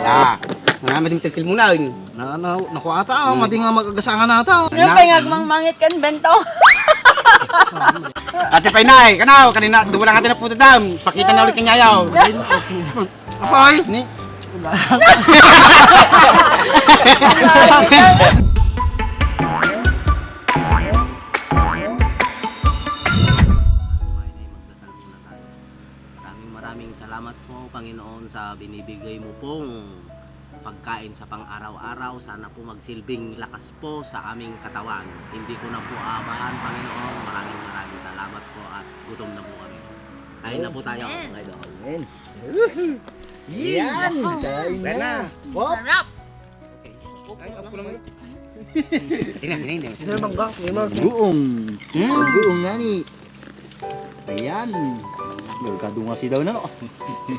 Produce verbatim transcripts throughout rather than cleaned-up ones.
Ah, nga, madi mo tiltilmunan. Na, na, naku ata, ah, madi nga mag-agasangan ata. Ano pa nga agmangmangit kan bento? Ate Painay, kanaw, kanina, duwa lang ata na puta dam. Pakita na ulit kanya yaw. Apay? Ni? Maraming, maraming salamat po, Panginoon, sa binibigay mo pong pagkain sa pang-araw-araw. Sana po magsilbing lakas po sa aming katawan. Hindi ko na po aabahan, Panginoon. Maraming, maraming salamat po at gutom na po kami. Kain na po tayo, mga idol. Amen. Yan! Kain na! Sarap! Ay, ako lang. Tina, tina, tina. May mangga, may mangga. Buong. Mm. Buong nga ni. Ayan. Merkado nga si daw na, no?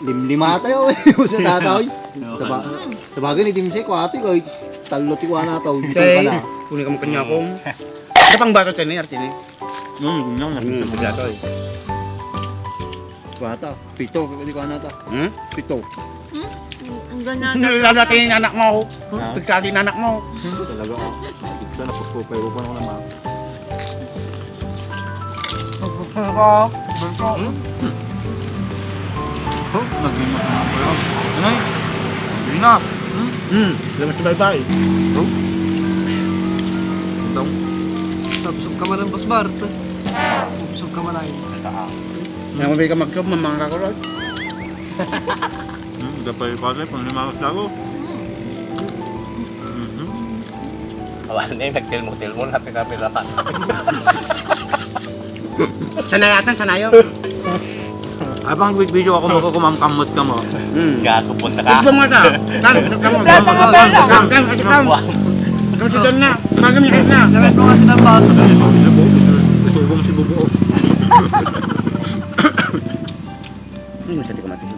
Limlima tayo, eh. Sa tataw, eh. Sa ba-, sa bagay ni Tim Sek, kuwati ko, eh. Talo ti kuha na tao. Kay, kunin ka mo kanya akong. Ano pang bato tayo ni Archie, ni? Hmm, yun lang, hmm, nakita mo. Bato, eh. Kuwata. Pito, di ko anata. Hmm? Pito. Hmm? Ang ganyan. Nilala natin yung anak mo. Ha? Pagkati ng anak mo. Hmm, talaga, ah. Ito na, pusko pa yung naman. Pusko ka, pusko. Hmm? Oh, naging ano? Anay? Hindi na. Hmm? Hmm. Lamas na bye-bye. Oh? Itong. Tapos ka man ang Boss Bart. Tapos ka man ay. Nang mabay ka magkab, mamangka ko lang. Hmm, gapay pa rin, pang limangas ako. Mhm. Awan eh, nagtilmo-tilmo na, pinapilapan. Sanayaw atan, sanayaw. Abang video ako, magkukumamkamot ka mo. Hmm. Gago, punta ka. Ibang mata. Kam, kam, kam, kam, kam, kam, kam, kam, kam. Wah. Kam, si Don na. Magam niya na. Dapat mo nga tinambasan. Isubo, isubo, isubo mo si Bubuo. Ano sa di kamatis?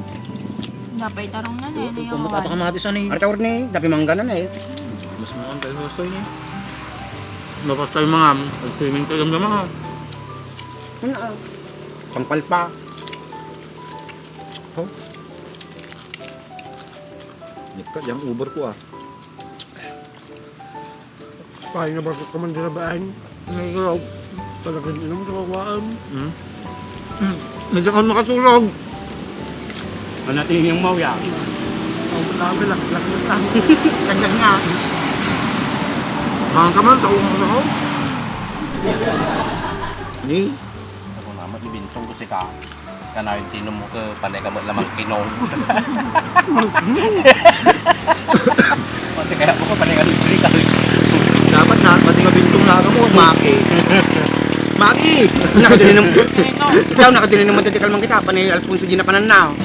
Napay tarong na, eh, ano yung kamatis, ano, eh? Arta orni, tapi mangga na, eh. Mas makan tayo sa store, eh. Dapat tayo mga, swimming tayo ng mga. Ano, ah? Pangpalpa. Oh? Nikat yung Uber ko, ah. Paano ba ko man dinabayan? Nagulog. Talagang inom sa kawaan. Hmm? Hmm. Hindi ka makatulog. Ano natin yung mawya? Ang dami lang, lang, lang. Laglag nga. Mahal ka man, taong mo na ako. Ni? Ako naman, ibintong ko si ka. Kanayon tinumok, panay ka met la mangkinong. Pati kaya ko, panay ka mangkinong. Dapat na, pati nga bintong na mo, Maki. Maki! Nakadili naman. Ikaw, nakadili naman, tati kalmang kita, panay Alfonso di na pananaw.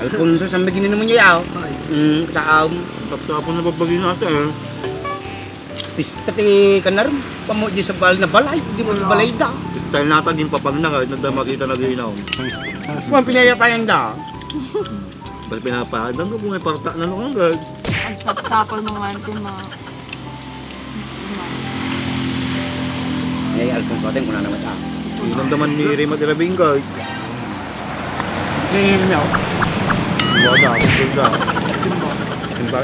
Alfonso, sambil gini naman niya, yaw. Mm, kita, um, tapos ako na babagin natin, eh. Pista ti kanar, pamudyo sa bal na balay, di mo balay da. Style nata, din papagna ka, nagda makita na ginaw. Kuwan, pinayatayan da. Basta pinapaadang ka, kung may parta na nung agad. Ang sapsapol mo nga, ito, ma. Ay, Alfonso, atin, kuna naman, ah. Inamdaman ni Rema de la Vega, eh. Ni Mel. Wala, ang ganda. Simba.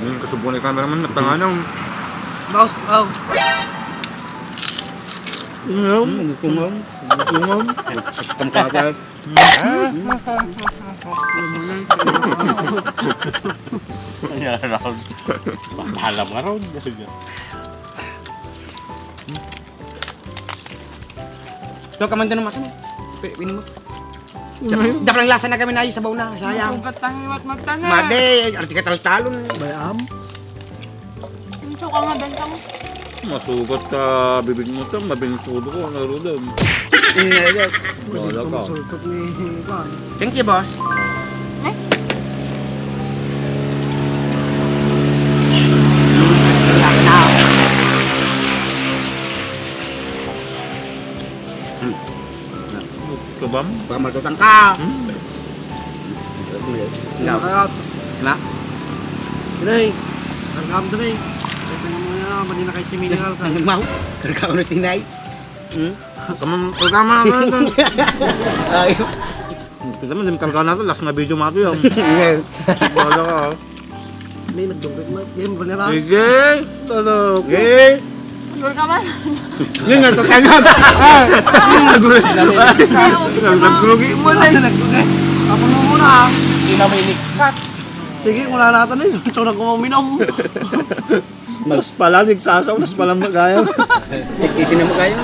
Yung kasubo ni cameraman, natanganang. Boss, oh. Ano? Hmm, gusto mo? Gusto mo? Ang kapal. Ayan, Ron. Bahala nga, Ron. Ito, kamanda naman ka na. Pwede, pwede mo. Dap-, daplang lasa na kami na, sabaw na, sayang. Masugat ang liwat magtanim. Madi, arti ka taltalon. Bayam. Ang suka nga benta mo. Masugat ka, bibig mo to, mabintudo ko, ano, Rodel? Hindi, hindi. Wala ka. Masultok ni Juan. Thank you, boss. Eh? Lasa. Hmm. Tubam? Baka matutang ka. Hmm. Ikaw. Na? Nay, kargam to, Nay. Ito nga mga, mali na kayo timineral ka. Nagmaw? Karga ko na tinay. Hmm? Kamang, kamang, Ay. Kita mo, di makarga na to. Last na video mo ito, yung. Yes. Wala ka, oh. May nagdungkit mo. Game, wala na. Sige. Talo. Sige. Sure ka man? Yun nga, tatangan. Ah. Nagkulugi mo na eh. Nagkulugi. Ako mo muna, ah. Hindi na may nikat. Sige, wala na ito na eh. Ito na kumaminam. Mas pala, nagsasaw, mas pala magayaw. Nagkisi na magayaw.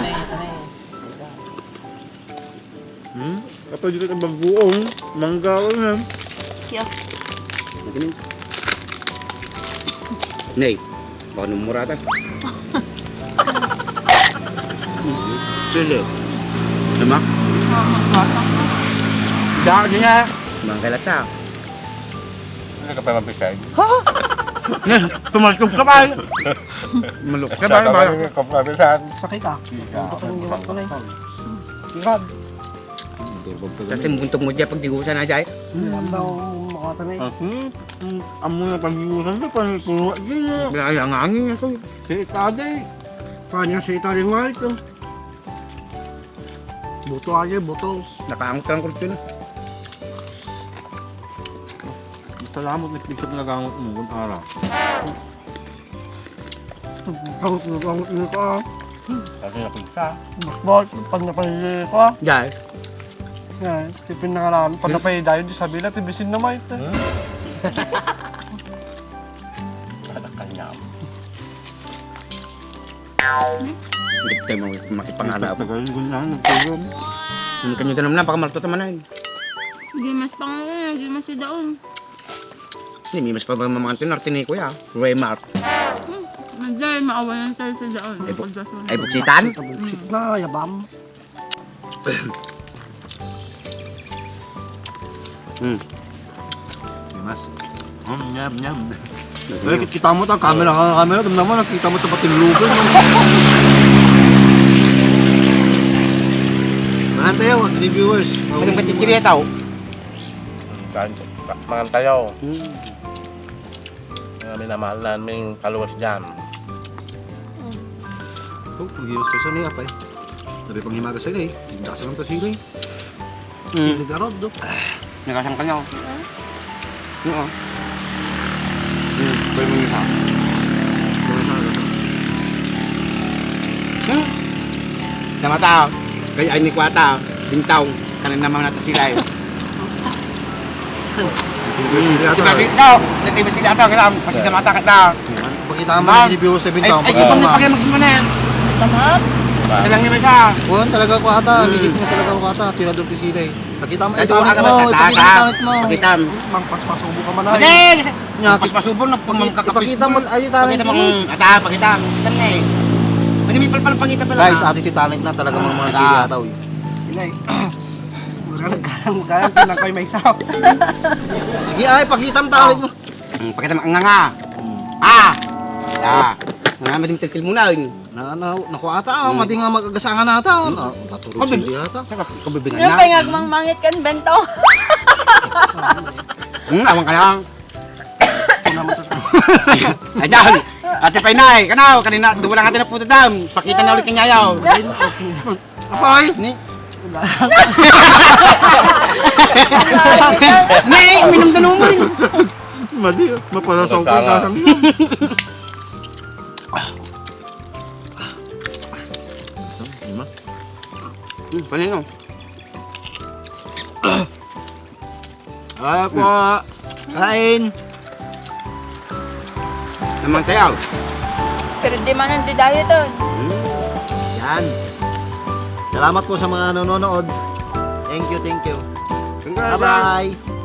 Hmm? Kapag dito ang bagoong, mangga ko na. Kaya. Nay, baka nung murata. Sili. Diba? Dahil niya. Mangga lata. Ano ka pa mabisay? Ha? Pumasok ka pa. Malok ka ba? Sa kamay, ka pa mabisay. Sakit ah. Sakit ah. Ang gawin ko na yun. Tingkad. Sa timbuntog mo dyan, pagdigusan na dyan. Hmm, ang daw makata na eh. Ah, hmm. Hmm, amo na pagdigusan na, panituwa dyan eh. Wala ang hangin na to. Si Itaday. Kanya si Itaday nga ito. Buto aja, buto. Nakaangot ka ng kurtino. Salamat, nagpisa na nagangot mo, kung ara. Ang, ang, ang, ang, ang, Kasi nakita. Bakbak, pag napansin ko. Dahil? Yan, tipin na nga namin. Pag napay dayo, di sabi na, tibisin na may ito. Hmm? Anak kanya. Hindi tayo makipangana. Tagal ko na, nagtulog. Ang kanyo na naman, baka malto naman ay. Gimas pa nga, gimas si daon. Hindi, may mas pa ba mamangan ito, Nartini, kuya? Raymart. Hmm, hindi, maawalan tayo sa daon. Ay, bu-, Pagdason. Ay, buksitan? Sa buksit na, yabam. Hmm. Dimas. Hmm, nyam, nyam. Ay, kita mo ta, camera ka, camera, tumna mo, nakita mo ta pati lugan, no? Mga tayo, mga viewers. Anong katikiri tao? Saan? Mangan tayo. Hmm. Mga minamahal naming kaluwas dyan. Oh, pag-iwas ka sa niya, pay. Sabi pang himagas sila eh. Hindi ka sa sila eh. Hmm. Hindi ka rod, do. Nagasan ka niya, oh. Oo. Hmm, pwede mo isa. Pwede mo isa, nagasan. Hmm. Sa mata, kay ay ni Kwata, Bintang, kanan naman natin sila eh. Tiba sila to. Tiba sila to, kaya masih na mata kita. Pakita mo ang review sa Bintang. Ay, ay, pagkita mo. Pagkita mo na yan. Tama? Ito lang naman siya. Kuwan talaga ko ata, legit na talaga ko ata, tirador ko sila eh. Pakita mo, ito, ipakita mo, ipakita mo ang talent mo. Pakita mo. Mangpaspasubo ka man ay. Hindi! Nya, paspasubo, nagpangkakapis. Ipakita mo, ay, talent mo. Pakita mo, ata, pakita mo. Pakita mo eh. Pwede may palpal, pangita pala. Guys, ati ti talent na talaga mga mga sila tao eh. Sila eh. Magkalang, magkalang, pinang ko'y may isap. Sige, ay, pakita mo talent mo. Hmm, pakita mo, nga nga. Ah! Ah! Nga, madimtiltil muna, eh. Na, na, naku ata, ah, madi nga mag-agasangan ata, ah. Na, natulog sila ata. Saka, kabibingan na. Yung pangagmangmangit kan bento. Hmm, awang ka lang. Ay, dahil. Ate Painay, kanaw, kanina, duwa lang ate na puto dam. Pakita na ulit kanyayaw. Apay! Ni? Ni, minum ka naman. Madi, mapalasaw ko ang kasang. Hmm, panino? Kaya po, kain. Naman tayo. Pero di man ang didayo to. Hmm. Yan. Salamat po sa mga nanonood. Thank you, thank you. Congrats. Bye-bye.